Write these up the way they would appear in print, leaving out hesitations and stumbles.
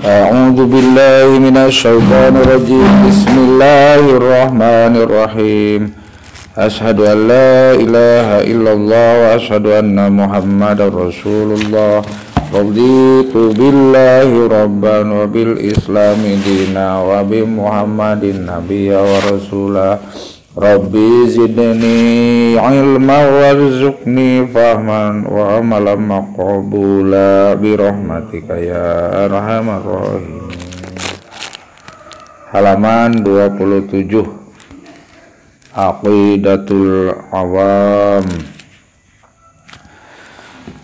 A'udzu billahi minasyaitonir rajim. Bismillahirrahmanirrahim. Asyhadu an la ilaha illallah wa asyhadu anna Muhammadar Rasulullah. Raditu billahi rabban wa bil islami dina wa bi Muhammadin nabiyya wa rasula. Rabbi zidni ilma warzuqni fahman wa amalan maqbula bi rahmatika ya arhamar rahimin. Halaman 27, Aqidatul Awam.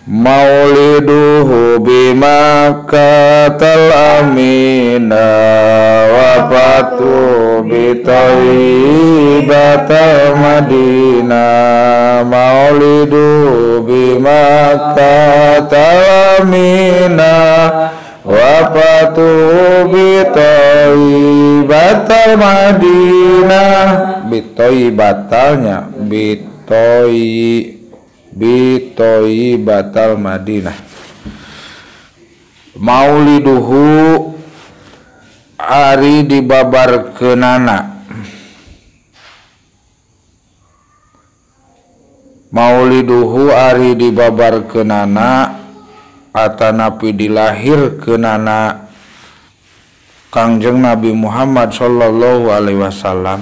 Mauliduhu bimakkatal amina wa fatu bi thayyibatal madinah. Mauliduhu bimakkatal amina wa fatu bi thayyibatal madinah. Bi thayyibatalnya bi thayyibatal Madinah. Mauliduhu ari dibabarkeunana. Mauliduhu ari dibabarkeunana atanapi dilahirkeunana Kangjeng Nabi Muhammad sallallahu alaihi wasallam.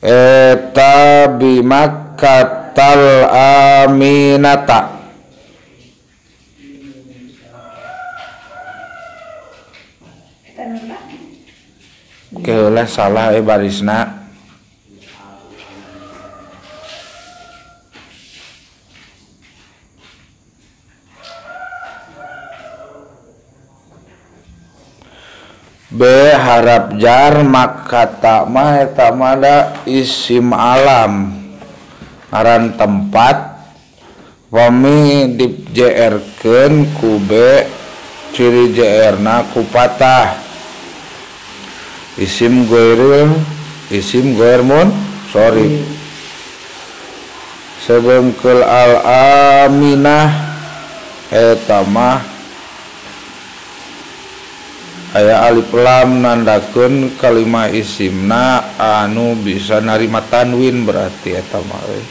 Eta bimakkatal aminata. Keula salah barisna. B harap jar makata mah eta mah da isim alam ngaran tempat wami di JR-keun ku B ciri JR-na ku patah isim goiril isim goir mun sorry sebengkel al aminah eta mah aya alif lam nandakeun kalima isimna anu bisa narima tanwin berarti eta mah euy.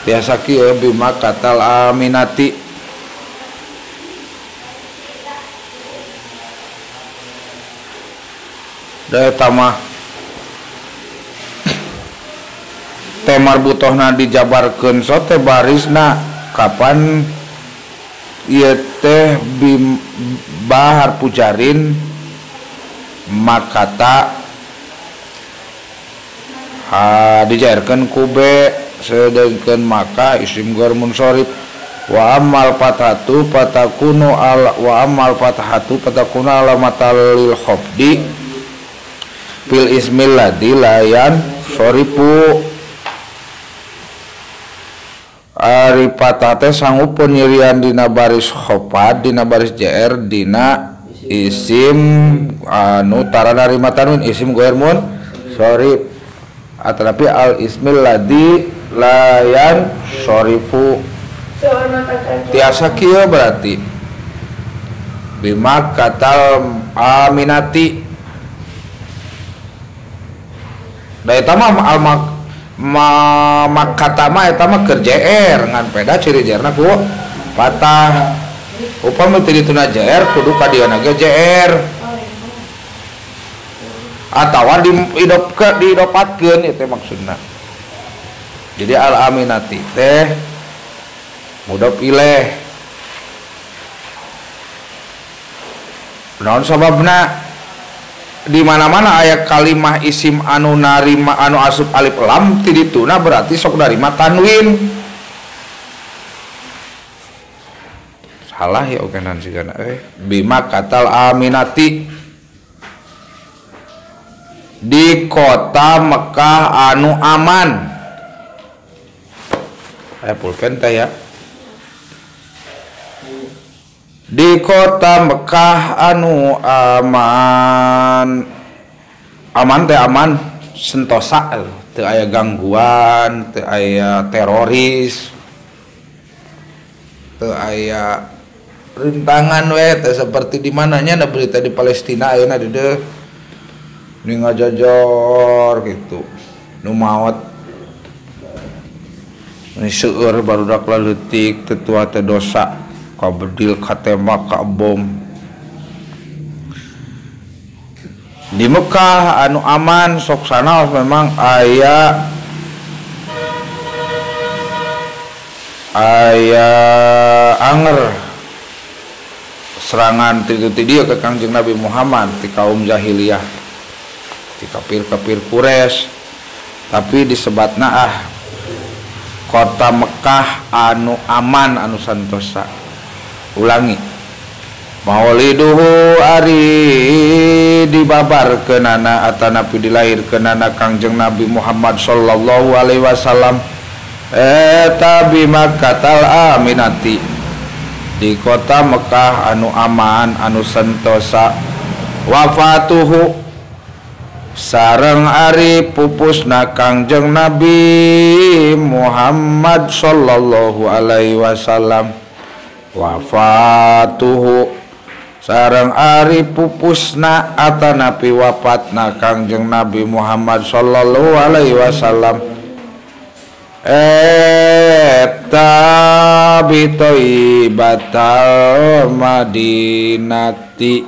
Biasa kieu bima katal aminati. Da eta mah temar butohna dijabarkeun sote barisna kapan ieu teh bahar pujarin makata ha dijairkeun ku B sedengkeun maka isim ghair munsorif wa amal fathatu fatakunu al wa amal fathatu fatakunu alamatal lil khafdi fil ismil ladzi la yansorifu. Ari patah teh sanggup penyirian dina baris khofat dina baris JR dina isim anu tara narima tanwin isim ghair munsorif atanapi al ismil ladzi la yansorifu. Tiasa kieu berarti bima katal aminati da eta mah al makata mah eta mah keur JR ngan peda ciri JR-na ku patah. Upami teu dituna JR kudu ka dieuna ge JR atawa diidopatkeun ieu teh maksudna. Jadi al aminati teh mudhof ilaih. Naon sababna? Di mana-mana aya kalimah isim anu narima anu asup alif lam ti dituna berarti sok narima tanwin. Salah ya okenan sigana bima katal aminati di kota Mekah anu aman. Aya pulpen teh ya. Di kota Mekah anu aman. Aman teh aman. sentosa, teu aya gangguan, teu aya teroris, teu aya rintangan we teh seperti di mananya ada berita di Palestina ayeuna di dieu ni ngajajor gitu. Nu maot ni seueur barudak leutik teu tua teh dosa kabedil katembak ka bom. Di Mekah anu aman sok sanaos memang aya anger serangan ti dieu ke Kangjeng Nabi Muhammad ti kaum jahiliyah, ti kafir-kafir Quraisy. Tapi disebatna kota Mekah anu aman anu santosa. Ulangi, mauliduhu ari dibabarkeunana atanapi dilahirkeunana Kangjeng Nabi Muhammad sallallahu alaihi wasallam eta bi Makkatal Aminati, di kota Mekah anu aman anu sentosa. Wafatuhu sareng ari pupusna Kangjeng Nabi Muhammad sallallahu alaihi wasallam. Wafatuhu sareng ari pupusna atanapi wafatna Kangjeng Nabi Muhammad sallallahu alaihi wasallam eta bi thayyibatal madinati.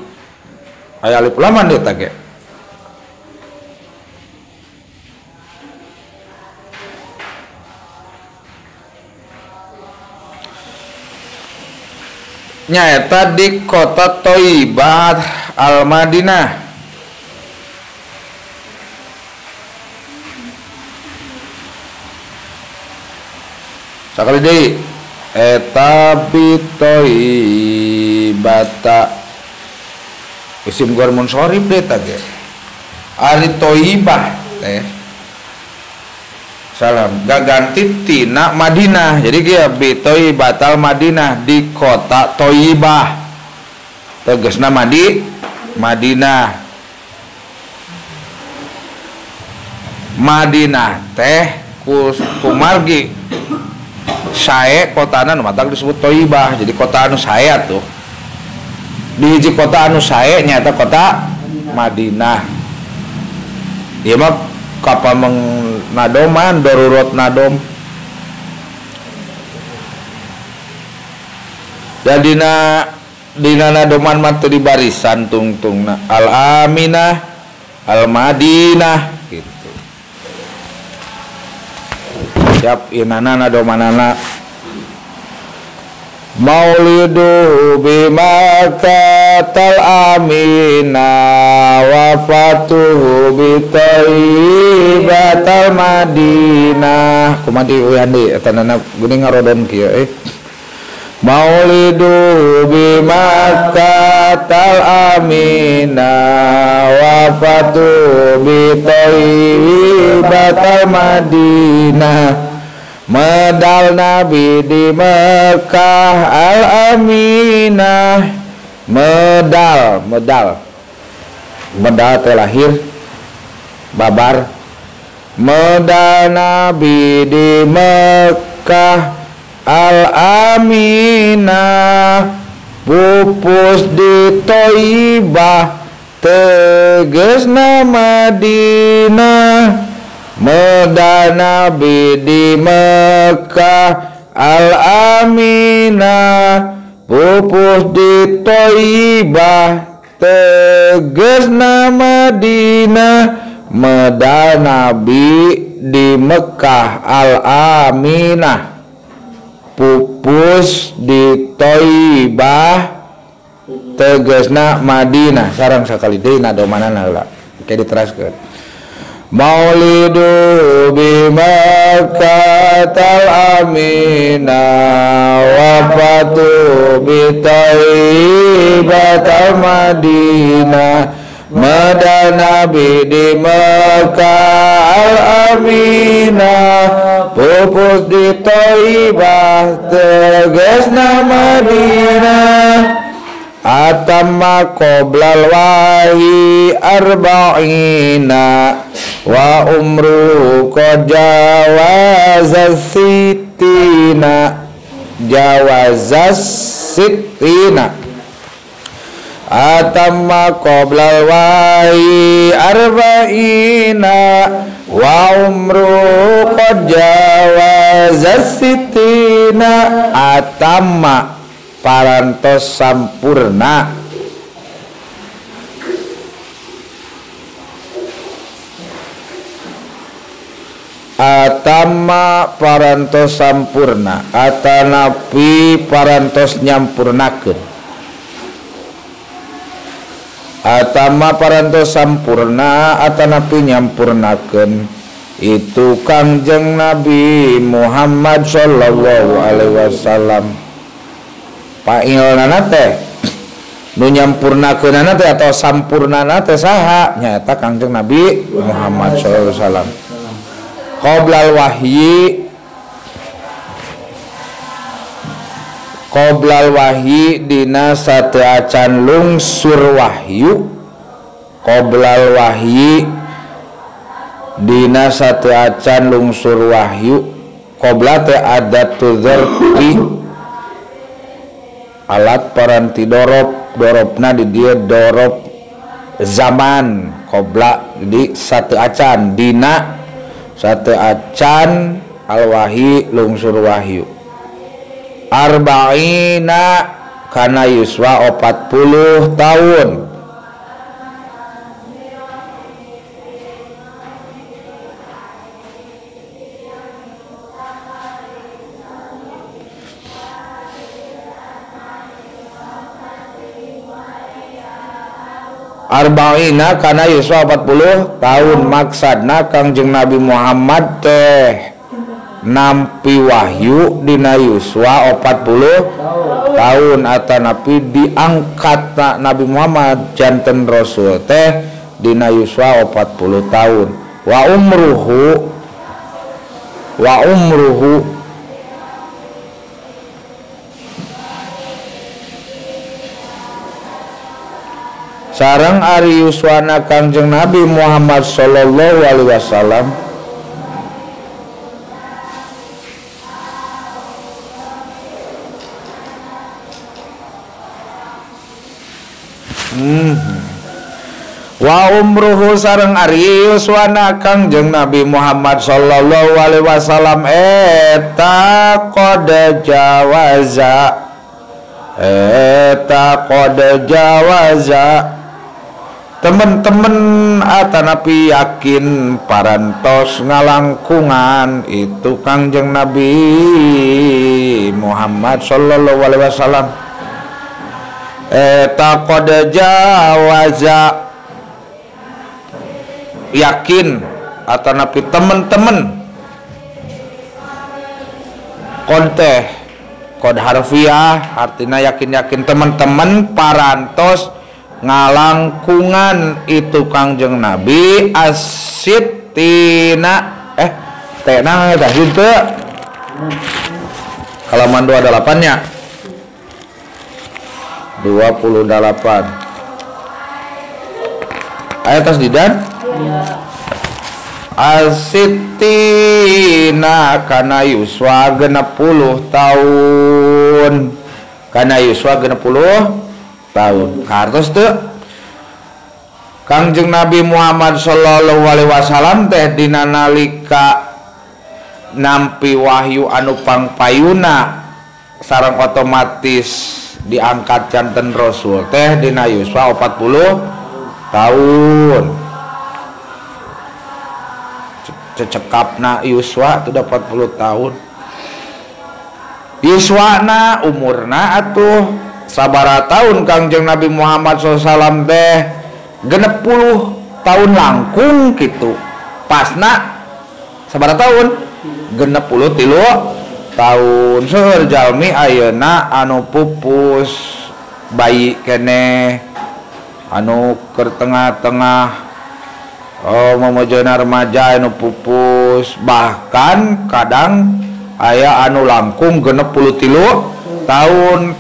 Aya alif laman eta ge. Nyaeta di kota Thayyibah Al-Madinah. Sakali deui eta bi Thayyibata isim gor munsharif deui ta ge. Ari Thayyibah teh salam gaganti tina Madinah. Jadi kieu bi Thayyibatal Madinah, di kota Thayyibah tegasna Madinah. Madinah teh kumargi sae kotana nu matak disebut Thayyibah. Jadi kota anu sae atuh. Di hiji kota anu sae nyaeta kota Madinah. Ieu mah kapameng nadoman darurat nadom. Jadina dina nadoman mah teu di barisan tungtungna al aminah al madinah gitu. Siap inana nadomanana. Maulidu bi Makkatal Aminah wafatuhu bi Thayyibatal Madinah. Kumaha di uyan deui eta nana geuning ngarodon kieu Maulidu bi Makkatal Aminah wafatuhu bi Thayyibatal Madinah. Medal Nabi di Mekah Al-Aminah. Medal, medal, medal terlahir babar. Medal Nabi di Mekah Al-Aminah, pupus di Thayyibah tegesna Madinah. Medal Nabi di Mekah Al-Aminah, pupus di Thayyibah tegesna Madinah. Medal Nabi di Mekah Al-Aminah, pupus di Thayyibah tegesna Madinah. Sareng sakali deui nadomanana heula ke diteraskeun. Maulidu bi Makkatal Aminah wafatu bi Thayyibatal Madinah. Medal Nabi di Mekah Al-Aminah, pupus di Thayyibah tegesna Madinah. Atamma qoblal wahyi arba'ina wa umru qad jawaza sittina jawaza sittina. Atamma qoblal wahyi arba'ina wa umru qad jawaza sittina. Atamma parantos sampurna atama parantos sampurna atanapi parantos nyampurnakeun atama parantos sampurna atanapi nyampurnakeun itu Kangjeng Nabi Muhammad sallallahu alaihi wasallam. Pailnana teh nu nyampurnakeunana teh atau sampurnana teh saha nyaeta Kangjeng Nabi Muhammad sallallahu alaihi wasallam. Qoblal wahyi qoblal wahyi dina sateuacan lungsur wahyu qoblal wahyi dina sateuacan lungsur wahyu qobla teh adatu dzarfi alat paranti dorob dorobna di dia dorob zaman qobla di sateuacan dina sateuacan alwahi lungsur wahyu arba'ina kana yuswa 40 tahun arba'ina kana yuswa 40 tahun. Maksudna Kangjeng Nabi Muhammad teh nampi wahyu dina yuswa 40 tahun atanapi diangkat Nabi Muhammad janten rasul teh dina yuswa 40 tahun. Wa umruhu sareng ari yuswana Kangjeng Nabi Muhammad sallallahu alaihi wasallam wa umruhu sareng ari yuswana Kangjeng Nabi Muhammad sallallahu alaihi wasallam eta qad jawaza eta qad jawaza temen-temen atanapi yakin parantos ngalangkungan itu Kangjeng Nabi Muhammad sallallahu alaihi wasallam eta qad jawaza yakin atanapi temen-temen konteh kod harfiah artinya yakin-yakin temen-temen parantos ngalangkungan itu Kangjeng Nabi asitina tenang eta henteu halaman 28 nya 28 ayat atas didan asitina kana yuswa 60 tahun kana yuswa 60 tahun kartos teu Kangjeng Nabi Muhammad sallallahu alaihi wasallam teh dina nalika nampi wahyu anu pangpayuna sareng otomatis diangkat janten rasul teh dina yuswa 40 tahun. Cecekapna yuswa itu 40 tahun yuswana umurna atuh sabara tahun Kangjeng Nabi Muhammad SAW teh 60 tahun langkung gitu pasna sabara tahun 63 tahun. Seueur jalmi ayeuna anu pupus bayi keneh anu keur tengah-tengah oh mamojona remaja anu pupus bahkan kadang aya anu langkung 63 tahun.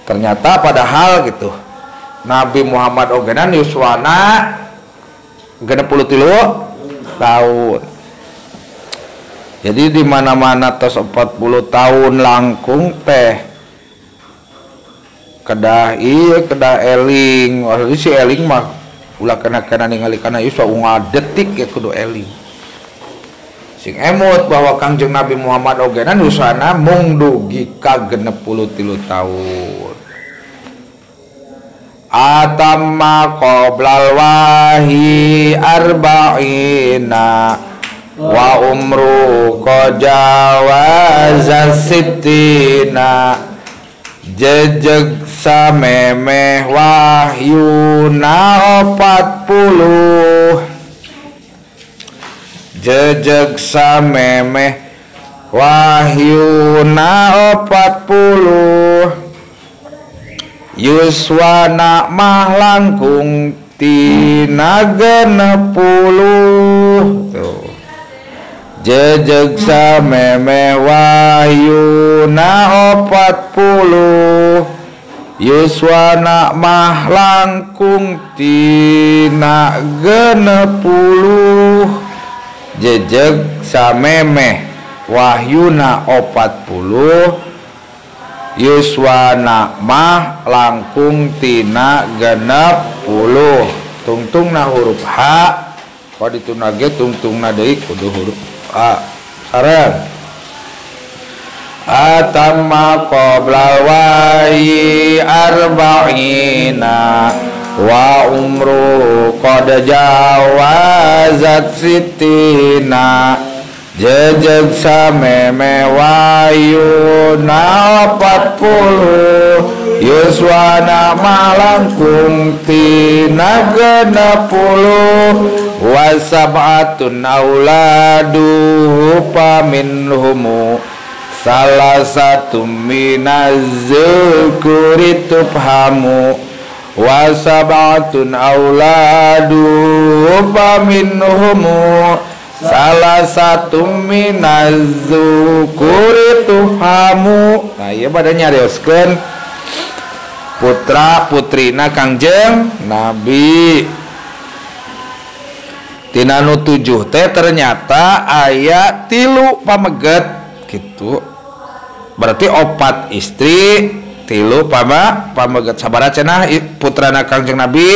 Ternyata padahal gitu Nabi Muhammad ogenan yuswana 63 tahun. Jadi di mana-mana tos 40 tahun langkung teh kedah ieu kedah eling. Maksudnya si eling mah ulah kena-kena ningali kana yuswa unggal detik ya kudu eling. Sing emut bahwa Kangjeng Nabi Muhammad ogenan yuswana mung dugi ka 63 tahun. Atamma qoblal wahyi arba'ina wa umru qajawaza sittina jejeg samemeh wahyuna 40 jejeg samemeh wahyuna 40 yuswana mah langkung tina 60 tuh jejeg samemeh wahyuna 40 yuswana mah langkung tina 60 jejeg samemeh wahyuna 40 yuswana mah langkung tina 60 tungtungna huruf H kalau dituna ge tungtungna deui kudu huruf A sareng atamma qoblal wahyi arba'ina wa umru qad jawazat sittina jejeg sameme wahyuna 40 yuswana mah langkung tina 60 wasab'atun auladuhu paminhumu salah satu minaz zukuri tufhamu wasab'atun auladuhu paminhumu salah satu minaz zukuri tufhamu. Nah ieu bade nyarioskeun putra putrina Kangjeng Nabi. Tina nu 7 teh ternyata aya 3 pameget gitu. Berarti 4 istri 3 pameget. Sabaraha cenah putrana Kangjeng Nabi?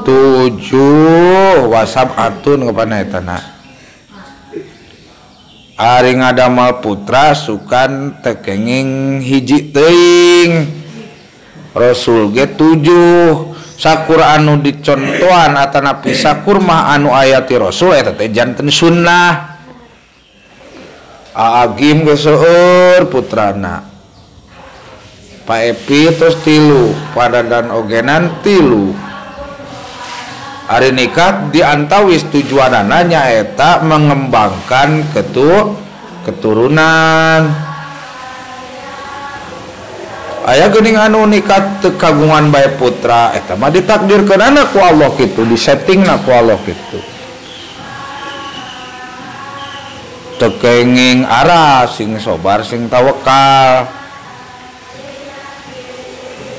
7 wasab'atun kepada etana. Ari ngadamal putra sukan tekenging hiji teuing. Rasul ge 7 sakur anu dicontohan atanapi sakur mah anu ayati Rasul eta teh janten sunnah. Aagim ge seueur putrana. Pak Epi terus 3, Padadan ogenan 3. Ari nikah diantawis tujuanana nyaeta mengembangkan keturunan. Aya geuning anu nikah teu kagungan bae putra eta mah ditakdirkeunana ku Allah kitu, disettingna ku Allah kitu. Teu kenging arah sing sobar sing tawakal.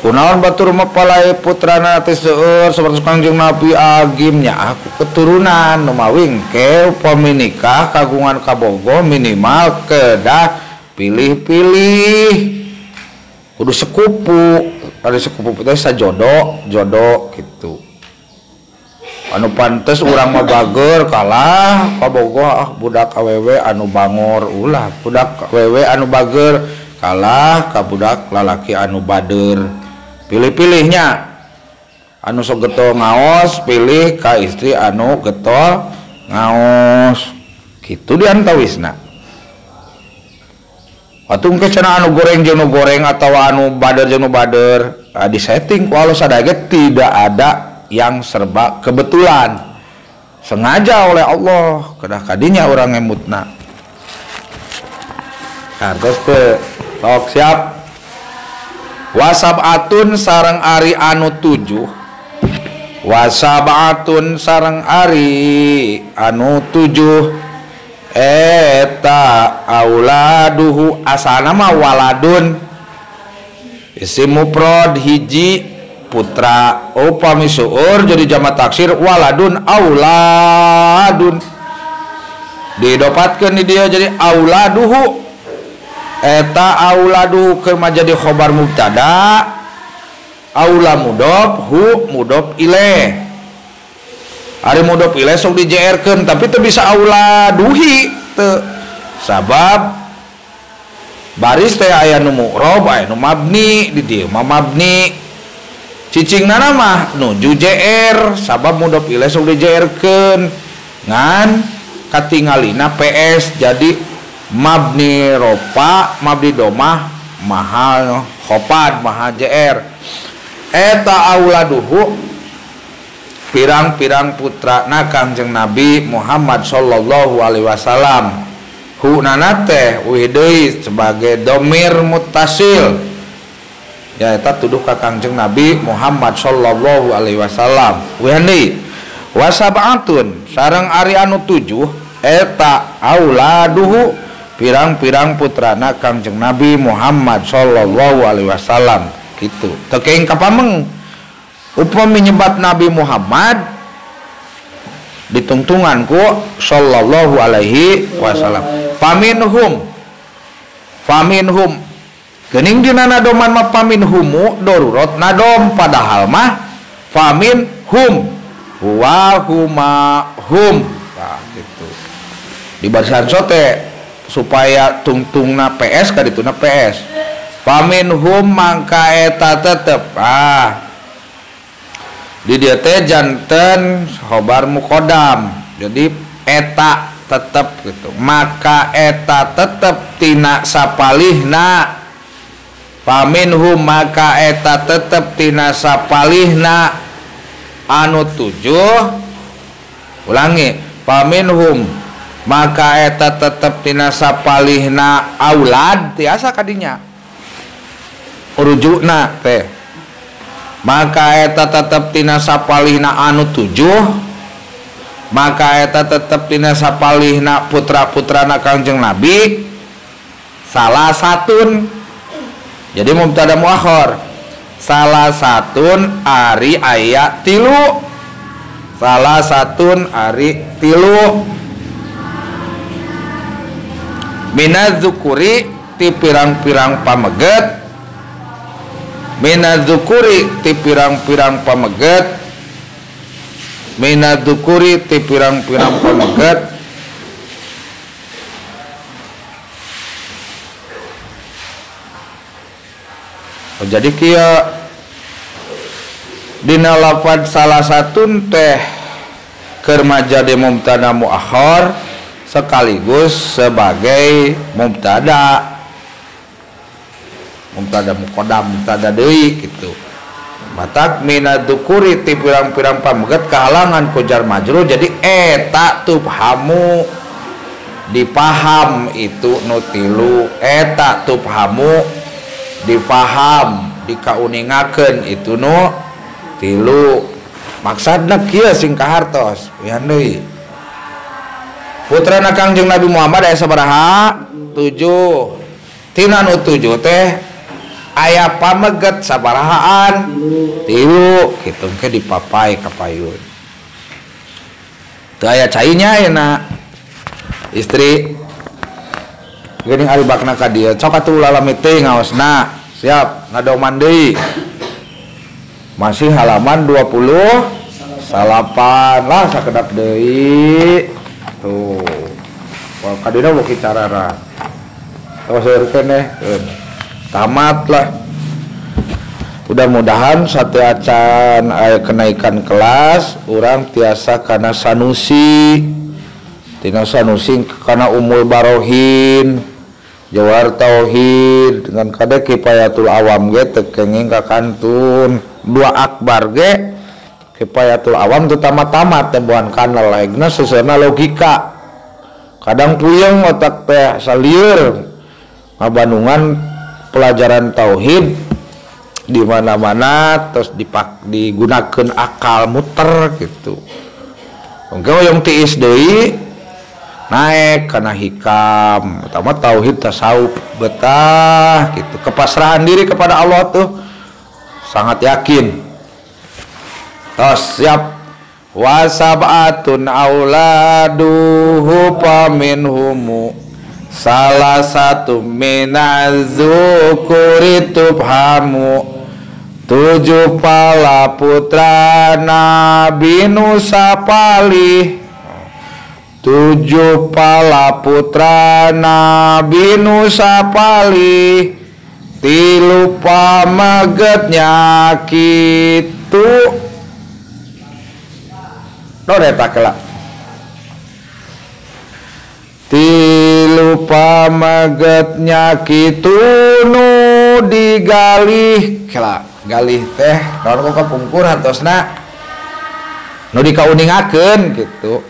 Kunaon batur mapalai putrana teh seueur sapertos Kangjeng Nabi agim nya aku keturunan nu mawi engke upami nikah kagungan kabogoh minimal kedah pilih-pilih kudu sekupu, ari sekupu teh sajodo jodoh gitu. Anu pantes urang mah bager kalah kabogoh ah budak awewe anu bangor ulah budak awewe anu bager kalah ka budak lalaki anu bader. Pilih-pilihnya anu sok getol ngaos pilih ka istri anu getol ngaos kitu diantawisna. Atuh engke cenah anu goreng jeung nu goreng atawa anu bader jeung nu bader di setting ku Allah sadaya tidak ada yang serba kebetulan, sengaja oleh Allah kedah kadinya urang ngemutna. Kartos teu sok siap. Wasab'atun sareng ari anu 7 wasab'atun sareng ari anu 7 eta auladuhu asana mah waladun Isim mufrad hiji putra upami seueur jadi jama taksir waladun auladun didopatkeun di dieu jadi auladuhu eta auladuhu keur mah jadi khobar mubtada aula mudhof hu mudhof ilaih ari mudhof ilaih sok di JR-keun tapi teu bisa auladuhi teu sabab baris teh aya nu mu'rob aya nu mabni di dieu mah mabni cicingna mah nuju JR sabab mudhof ilaih sok di JR-keun ngan katingalina PS jadi mabni ropa mabni domah mahal khopad mahal JR eta auladuhu pirang-pirang putrana Kangjeng Nabi Muhammad sallallahu alaihi wasallam hu nana teh uih deui sebagai domir muttasil ya eta tuduh ka Kangjeng Nabi Muhammad sallallahu alaihi wasallam uih deui wasab'atun sareng ari anu 7 eta auladuhu pirang-pirang putrana Kangjeng Nabi Muhammad sallallahu alaihi wasallam gitu teu keing kapameng upami nyebat Nabi Muhammad ditungtungan ku sallallahu alaihi wasallam faminhum faminhum geuning dina nadoman mah paminhumu darurat nadom padahal mah faminhum huwa huma hum nah, gitu di barisan sote supaya tungtungna PS kadituna PS faminhum mangka eta tetep ah di dieu teh janten khobar muqaddam jadi eta tetep gitu maka eta tetep tina sapalihna faminhum maka eta tetep tina sapalihna anu 7 ulangi faminhum maka eta tetep tina sapalihna aulad tiasa kadinya urujukna teh maka eta tetep tina sapalihna anu 7 maka eta tetep tina sapalihna putra-putrana Kangjeng Nabi salah satun jadi mubtada muakhir salah satun ari aya tilu salah satun ari tilu minaz-dzukuri ti pirang-pirang pameget minaz-dzukuri ti pirang-pirang pameget minaz-dzukuri ti pirang-pirang pameget oh, jadi kieu dina lafadz salah satun teh keur majadi mubtada muakhir sekaligus sebagai mubtada mubtada muqaddam mubtada deui gitu matak minadzukuri ti pirang-pirang pameget kahalangan ku jar majrur jadi eta tubhamu dipaham itu nu tilu eta tubhamu dipaham dikauningakeun itu nu tilu maksudna kieu sing kahartos pian deui putrana Kangjeng Nabi Muhammad aya sabaraha 7 tina nu 7 teh aya pameget sabarahaan tilu kitu engke dipapai ka payun teu aya cainya ayeuna istri geuning ari bakna ka dieu sok atuh lalami teh ngaosna siap ngadoman deui masih halaman 28 lah sakedap deui tuh kadina beuki carara tos seueur keneh tamat lah mudah-mudahan sateuacan aya kenaikan kelas urang tiasa kana Sanusi tina Sanusi kana Umul Barohin Jawar Tauhid dengan kade Kifayatul Awam ge teu kenging ka kantun dua akbar ge Kifayatul Awam teu tamat-tamat tembohan kana laegna seseuna logika kadang puyeng otak teh salieur ngabandungan pelajaran tauhid di mana-mana terus digunakan akal muter gitu. Engke hoyong tiis deui Naik kana hikam, utama tauhid tasawuf betah gitu. Kepasrahan diri kepada Allah tuh sangat yakin. Tos siap. Wasab'atun auladuhu paminhumu salah satu minaz-zukuri tubhamu. 7 pala putra Nabi Nusa palih. 7 pala putra Nabi Nusa palih. 3 pamegetnya kitu. Eta kela. 3 pamegetnya kitu nu digalih kela. Galih teh naon kok kapungkur hartosna nu dikauningakeun gitu.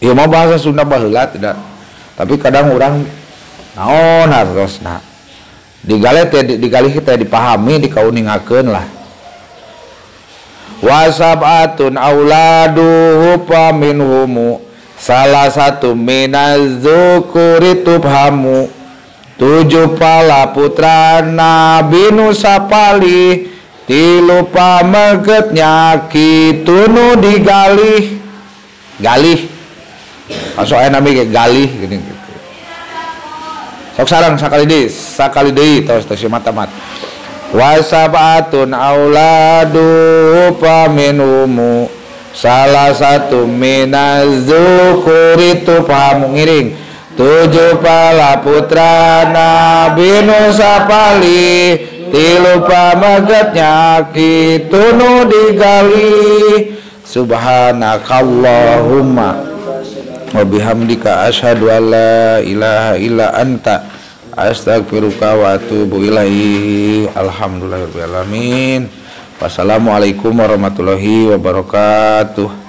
Ieu mah bahasa Sunda baheula tidak. Tapi kadang urang naon hartosna. Digalih teh digalih teh dipahami dikauningakeun lah. Wasab'atun auladuhu paminhumu salah satu minaz-zukuri tubhamu. 7 pala putra Nabi Nusa palih. 3 pamegetnya kitu nu digalih. Galih. Masuk aya nami ge galih gini gitu. Sok sarang sakali deui tos tos matamat. Wasab'atun auladu paminhumu salah satu minaz-zukuri tubhamu. Ngiring. 7 pala putra Nabi Nusa palih. 3 pamegetnya kitu nu digalih. Subhanakallahumma wa bihamdika asyhadu an la ilaha illa anta astaghfiruka wa atubu ilaik. Alhamdulillahirabbil alamin. Wassalamualaikum warahmatullahi wabarakatuh.